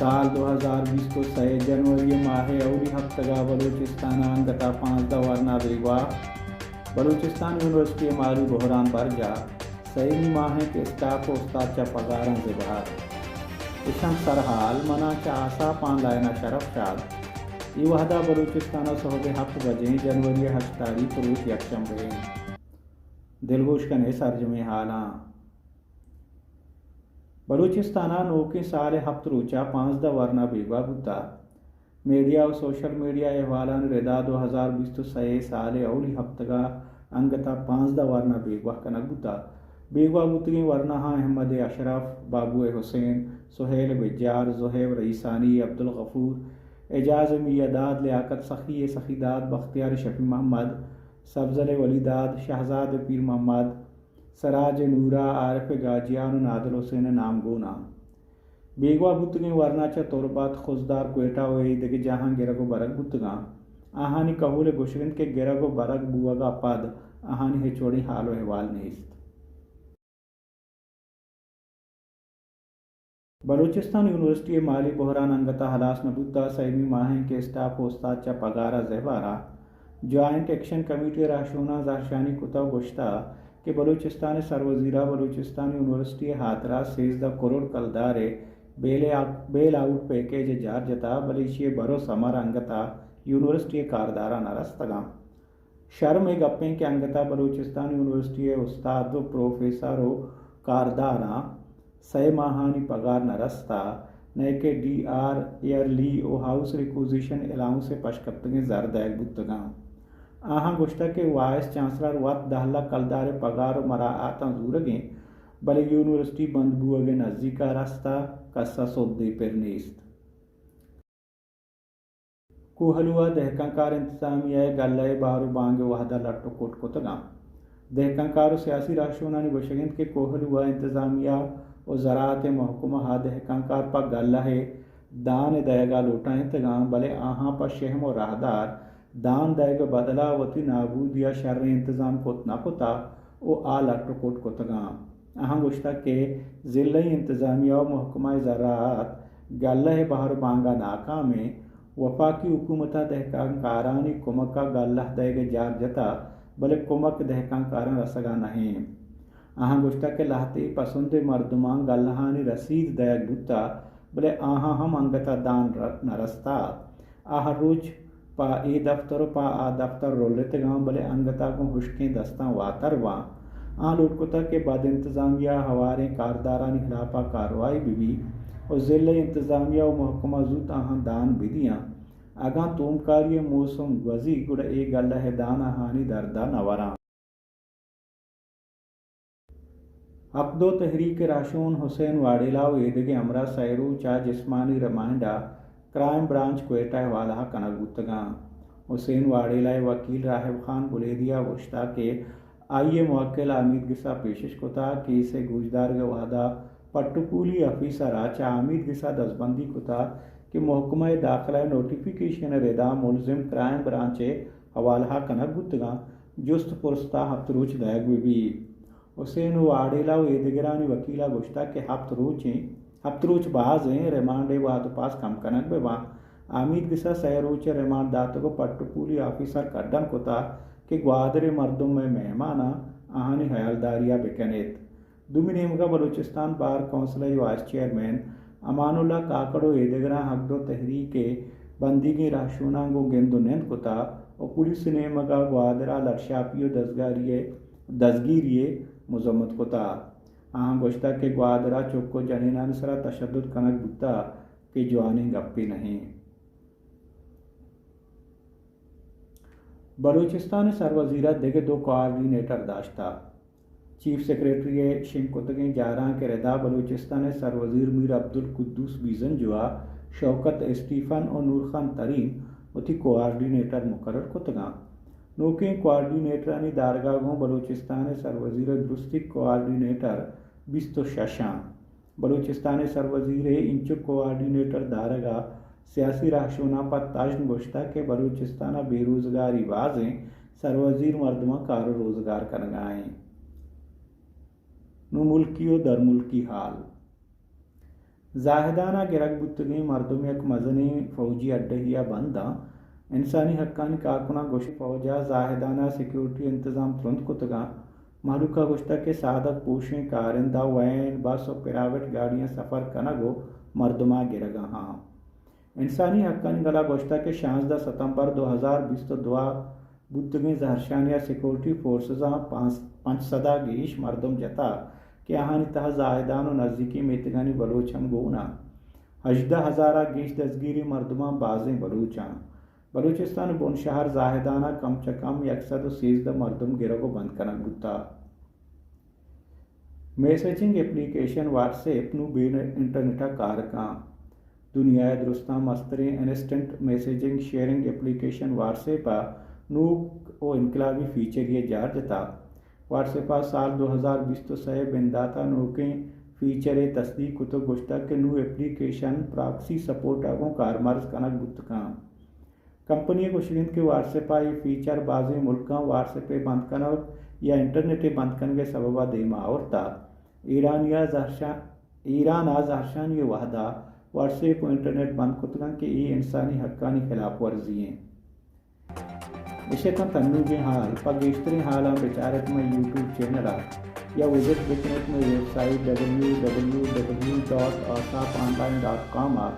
سال دو ہزار بیست و سئے جنوری ماہ ءِ اولی ہپتگ ءَ بلوچستان ءَ انگت ءَ پانزدہ ورنا بیگواہ، بلوچستان یونیورسٹی ءِ مالی بحران برجاہ، سئیمی ماہ اِنت کہ اسٹاف ءُ استاد چہ پگاراں زبہر۔ اش اَنت سرحال، من آں چہ آساپ آن لائن ءَ شرف شاد۔ اے وہد ءَ بلوچستان ءَ سہب ءِ ہپت بجیں، جنوری ءِ ہشت تاریخ، روچ یکشنبہ اِنت۔ دلگوش کن ئے سرجمیں ہالاں۔ بلوچستان ءَ نوکیں سال ءِ ہپت روچ ءَ پانزدہ ورنا بیگواہ بوتگ۔ میڈیا ءُ سوشل میڈیا ءِ احوالانی ردا دو ہزار بیست ءُ سئے ءِ سال ءِ اولی ہپتگ ءَ انگت ءَ پانزدہ ورنا بیگواہ کنگ بوتگ۔ بیگواہ بوتگیں ورناہاں احمد اشرف، بابو حسین، سہیل بجار، زہیب رئیسانی، عبدالغفور، اعجاز میاں داد، لیاقت سخی، سخی داد، بختیار شفیع محمد، سبزل ولی داد، شہزاد پیر محمد، سراج نورا، عارف گاجیان ءُ نادل حسین ءِ نام گون اَنت۔ بیگواہ بوتگیں ورنا چہ تربت، خضدار، کوئٹہ ءُ ایدگہ جاہاں گرگ ءُ برگ بوتگ اَنت۔ آہانی کہول ءَ گوشگ اِنت کہ گرگ ءُ برگ بوگ ءَ پد آہانی ہچ وڑیں حال ءُ احوال نیست۔ بلوچستان یونیورسٹی ءِ مالی بحران انگت ءَ ہلاس نہ بوتگ، سئیمی ماہ اِنت کہ اسٹاف ءُ استاد چہ پگار ءَ زبہر۔ جوائنٹ ایکشن کمیٹی ءِ رہشوناں زہرشانی کتگ ءُ گوشتگ کہ بلوچستان ءِ سروزیر ءَ بلوچستان یونیورسٹی ءِ ہاترا سیزدہ کروڑ کلدار ءِ بیل آ-، بیل آؤٹ پیکیج ءَ جار جتگ، بلے ایشی ءِ بھر ءُ ثمر انگت ءَ یونیورسٹی ءِ کارداراں نہ رستگ اَنت۔ شرم ءِ گپ اِنت کہ انگت ءَ بلوچستان یونیورسٹی ءِ استاد ءُ پروفیسر ءُ کارداراں سئے ماہانی پگار نہ رستگ، نئیکہ ڈی آر، ایئرلی ءُ ہاؤس ریکوزیشن الاؤنس ءِ پشکپتگیں زر دئیگ بوتگ اَنت۔ آہاں گوشتگ کہ وائس چانسلر وت دہ لکھ کلدار ءِ پگار ءُ مراعاتاں زورگ اِنت، بلے یونیورسٹی بند بوگ ءِ نزیک ءَ رستگ، کس ءَ سدے پر نیست۔ کوہلو ءَ دہکانکار انتظامیہ ءِ گلہ ءِ بہر ءُ بانگ ءِ وہد ءَ لٹ ءُ کٹ کتگ اَنت۔ دہکانکار ءُ سیاسی رہشونانی گوشگ اِنت کہ کوہلو ءَ انتظامیہ ءُ زراعت ءِ محکمہ ءَ دہکانکار پہ گلہ ءِ دان ءِ دئیگ ءَ لوٹائینتگ اَنت، بلے آہاں پہ شہم ءُ راہدار دان دئیگ ءِ بدل ءَ وتی نابودی ءَ شریں انتظام کت نہ کتگ ءُ آ لٹ ءُ کٹ کتگ اَنت۔ آہاں گوشتگ کہ ضلعی انتظامیہ ءُ محکمہ زراعت گلہ ءِ بہر ءُ بانگ ءَ ناکام اِنت۔ وفاقی حکومت ءَ دہکانکارانی کمک ءَ گلہ دئیگ ءِ جار جتگ، بلے کمک دہکانکاراں رسگ ءَ نہ اِنت۔ آہاں گوشتگ کہ لہتے پسندیں مردماں گلہانی رسید دئیگ بوتگ، بلے آہاں ہم انگت ءَ دان ر-، نہ رستگ۔ آ ہر روچ پہ اے دفتر ءُ پہ آ دفتر رلتگ اَنت، بلے انگت ءَ گوں ہشکیں دستاں واتر باں۔ آں لوٹ کتگ کہ بد انتظامی ءَ ہواریں کاردارانی ہلاپ ءَ کاروائی بہ بیت ءُ ضلعی انتظامیہ ءُ محکمہ زوت آہاں دان بہ دیاں۔ اگاں تومکاری ءِ موسم گوزیت، گڑا اے گلہ ءِ دان آہانی درد ءَ نہ وراں۔ حق دو تحریک ءِ رہشون حسین واڈیلا ءُ ایدگہ ہمراہ سئے روچ ءَ جسمانی ریمانڈ ءَ کرائم برانچ کوئٹہ ءِ حوالہ ءَ کنگ بوتگ اَنت۔ حسین واڈیلا ءِ وکیل راہب خان بلیدی ءَ گوشتگ کہ آئی ءِ موکل آمیدگس ءَ پیشش کتگ، کیس ءِ گوشدارگ ءِ وہد ءَ پٹ ءُ پولی آفیسر ءَ چہ آمیدگس ءَ دزبندی کتگ کہ محکمہ داخلہ ءِ نوٹیفیکیشن ءِ ردا ملزم کرائم برانچ ءِ حوالہ ءَ کنگ بوتگ اَنت، جست پرس ءَ ہپت روچ دئیگ بہ بیت۔ حسین واڈیلا ءُ ایدگرانی وکیل ءَ گوشتگ کہ ہپت روچ ایں، ہپت روچ باز ایں، ریمانڈ ءِ وہد ءُ پاس کم کنگ بہ باں۔ آمیدگس ءَ سئے روچ ءِ ریمانڈ داتگ ءُ پٹ ءُ پولی آفیسر کڈن کتگ کہ گوادر ءِ مردم مئے مہمان اَنت، آہانی ہیالداری ءَ بہ کن ایت۔ دومی نیمگ ءَ بلوچستان بار کونسل ءِ وائس چیئرمین امان اللہ کاکڑ ءُ ایدگراں حق دو تحریک ءِ بندیگیں رہشوناں گوں گند ءُ نند کتگ ءُ پولیس ءِ نیمگ ءَ گوادر ءَ لٹ شاپی ءُ دزگاری ءِ، دزگیری ءِ مذمت کتگ۔ آہاں گوشتگ کہ گوادر ءَ چک ءُ جنینانی سرا تشدد کنگ بوتگ کہ جوانیں گپے نہ اِنت۔ بلوچستان ءِ سروزیر ءَ دگہ دو کوآرڈینیٹر داشتگ۔ چیف سیکرٹری ءِ شنگ کتگیں جارانک ءِ ردا بلوچستان ءِ سروزیر میر عبدالقدوس بیزنجو ءَ شوکت اسٹیفن ءُ نور خان ترین وتی کوآرڈینیٹر مقرر کتگ اَنت۔ نوکیں کوآرڈینیٹرانی دارگ ءَ گوں بلوچستان ءِ سروزیر ءِ درستیگ کوآرڈینیٹر بیست ءُ شش اَنت۔ بلوچستان ءِ سروزیر ءِ اینچک کوآرڈینیٹر دارگ ءَ سیاسی رہشوناں پہ تژن گوشتگ کہ بلوچستان ءَ بے روزگاری باز ایں، سروزیر مردماں کار ءُ روزگار کنگ ءَ ایں۔ نوں ملکی ءُ درملکی حال۔ زاہدان ءَ گرگ بوتگیں مردم یک مزنیں فوجی اڈہے ءَ بند اَنت۔ انسانی حقانی کارکناں گوشت، فوج ءَ زاہدان ءَ سیکورٹی انتظام ترند کتگ اَنت۔ مہلوک ءَ گوشتگ کہ سادگ پوشیں کارندہ، وین، بس ءُ پرائیویٹ گاڑیاں سفر کنگ ءُ مردماں گرگ ءَ اَنت۔ انسانی حقانی گل ءَ گوشتگ کہ شانزدہ ستمبر دو ہزار بیست ءُ دو ءَ بوتگیں زہرشانی ءَ سیکورٹی فورسزاں پانچ، پنچ سد ءَ گیش مردم جتگ کہ آہانی تہا زاہدان ءُ نزیکیں میتگانی بلوچ ہم گون اَنت۔ ہژدہ ہزار ءَ گیش دزگیریں مردماں بازیں بلوچ اَنت۔ بلوچستان ءِ بن شہر زاہدان ءَ کم چہ کم یک سد ءُ سیزدہ مردم گرگ ءُ بند کنگ بوتگ۔ میسجنگ اپلیکیشن واٹس ایپ نوں بے انٹرنیٹ ءَ کار کنت۔ دنیا ءِ درستاں مستریں instant messaging sharing application what's app ءَ نوک ءُ انقلابی فیچرے ءَ جار جتگ۔ واٹس ایپ ءَ سال دو ہزار بیست ءُ سئے ءِ بندات ءَ نوکیں فیچرے تصدیق کت ءُ گوشتگ کہ نوں اپلیکیشن پراکسی سپورٹ ءَ گوں کارمرز کنگ بوت کنت۔ کمپنی ءِ گوشگ اِنت کہ واٹس ایپ ءِ اے فیچر بازیں ملکاں واٹس ایپ ءِ بند کنگ یا انٹرنیٹ ءِ بند کنگ ءِ سبب ءَ دیم ءَ آورتگ۔ ایرانی ءَ زہرشان، ایران ءَ زہرشانی ءِ وہد ءَ واٹس ایپ ءُ انٹرنیٹ بند کتگ اَنت کہ اے انسانی حقانی خلاف ورزی اِنت۔ اش اتنت انوگیں ہال۔ پہ گیشتریں ہالاں بچار ات مئے یوٹیوب چینل ءَ یا وزٹ بکن ات مئے website W W W dot Aasaap online dot com ءَ۔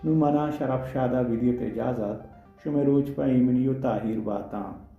نوں من آں شرف شاد ءَ بدیت اجازت۔ شمئے روچ پہ ایمنی ءُ تاہیر باتاں۔